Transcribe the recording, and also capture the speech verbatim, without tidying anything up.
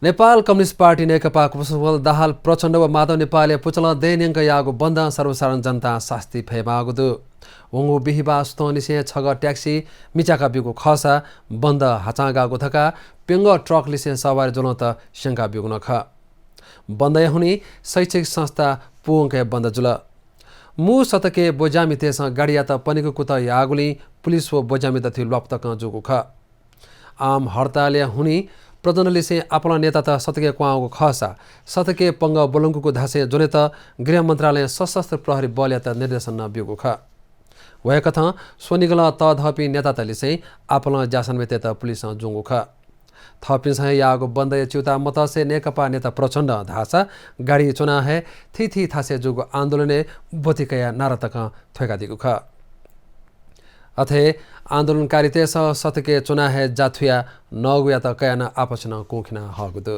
Nepal communist party Nekapa कुपसंवल दाहाल प्रचण्ड व माधव नेपालया पुचलं दय्‌न्यंक याःगु बन्दं सर्वसाधारण जनतां सास्ती फयेमाःगु दु। वंगु बिहिबाः सुथंनिसें छगः ट्याक्सी मिचाका ब्यूगु खःसा बन्द हाचां गाःगु धकाः प्यंगः ट्रकलिसें सवारी ज्वलंत स्यंका ब्यूगु नं खः। बन्दया हुनिं शैक्षिक संस्था पूवंके बन्द जुल। मू सतके ब्वज्यामितय्‌सं गाडीयात पनेगु कुतः याःगुलिं पुलिस व ब्वज्यामित थुइ ल्वापु तकं जूगु खः। आम हडतालया हुनिं प्रचण्डलिसें आपालं नेतात सतके क्वहांगु खःसा सतके पंगः ब्वलंकूगु धासें ज्वनेत गृह मन्त्रालयं सशस्त्र प्रहरी बलयात निर्देशन नं ब्यूगु खः। वय्‌कथं स्वनिगलं तःधंपिं नेतातलिसें आपालं ज्यासनमितय्‌त पुलिसं ज्वंगु खः। थःपिन्सं हे याःगु बन्दया च्यूताः मतसे नेकपा नेता प्रचण्डं धाःसा गाडी च्वनाः हे थीथी थासय् जूगु आन्दोलनय् ब्वति कयाः नारा तकं थ्वय्‌कादीगु खः। अथे आन्दोलनकारीतय्‌सं सतके च्वनाः हे जाथुया नःगुयात कयाः नं आपसं नं कुंखिना हःगु दु।